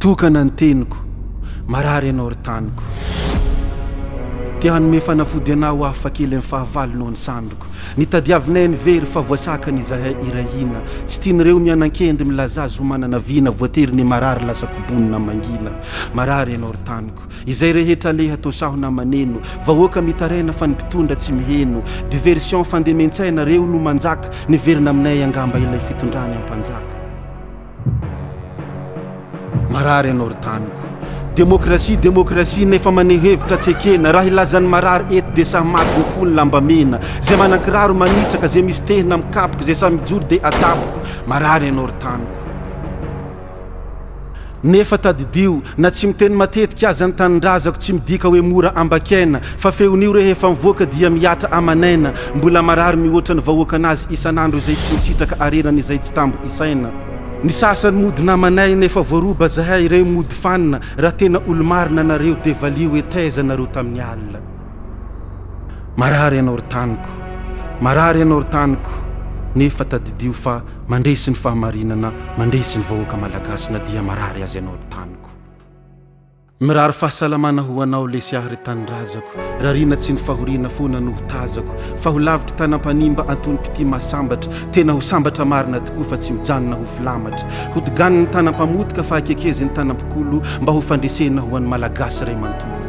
Tokana ny teniko, marary ianao ry taniko. Te hanome fanafody anao aho fa kely amin'ny fahavalonao ny sandriko. Ny tadiavinay ny very fa voasakana izahay iray hina. Tsy tian'ireo mianankendry milaza azy ho manana vina voatery ny marary lasa kobonina mangina. Marary ianao ry taniko. Izay rehetra aleha toa sahona maneno. Vahoaka mitaraina fa ny mpitondra tsy miheno. Diversion fandemen-tsaina reo no manjaka. Niverina aminay angamba ilay fitondrany ampanjaka. Marary ianao ry taniko. Demokrasia demokrasia nefa maneho hevitra tsy ekena. Raha hilaza ny marary eto dia samy maty ny fony lambamena. Zay manan-kiraro manitsaka, zay misy tehina mikapoka, zay samy mijoro dia atapoka. Marary ianao ry taniko. Nefa tadidio, na tsy miteny matetika aza ny tanindrazako tsy midika hoe mora ambakaina, fa feon'io rehefa mivoaka dia mihatra aman'aina, mbola marary mihoatra ny vahoakan'azy isan'andro izay tsy misitraka arenany izay tsy tambo isaina. Ny sasany mody namanay nefa voaroba zahay ireo mody fanina, raha tena olo-marina nareo de valio hoe taiza nareo tamin'ny alina. Marary ianao ry taniko, marary ianao ry taniko, nefa tadidio fa mandresy ny fahamarinana, mandresy ny vahoaka malagasy na dia marary aza ianao ry taniko. Mirary fahasalamana ho anao lesy aho ry tanindrazako, rariana tsy ny fahoriana foana no ho tazako, fa ho lavitry tanam-panimba antonom-pitia mahasambatra, tena ho sambatra marina tokoa fa tsy mijanona ho filamatra, hodiganin'ny tanam-pamotika fa akekezin'ny tanam-pikolo mba ho fandresena ho an'ny Malagasy iray manontolo.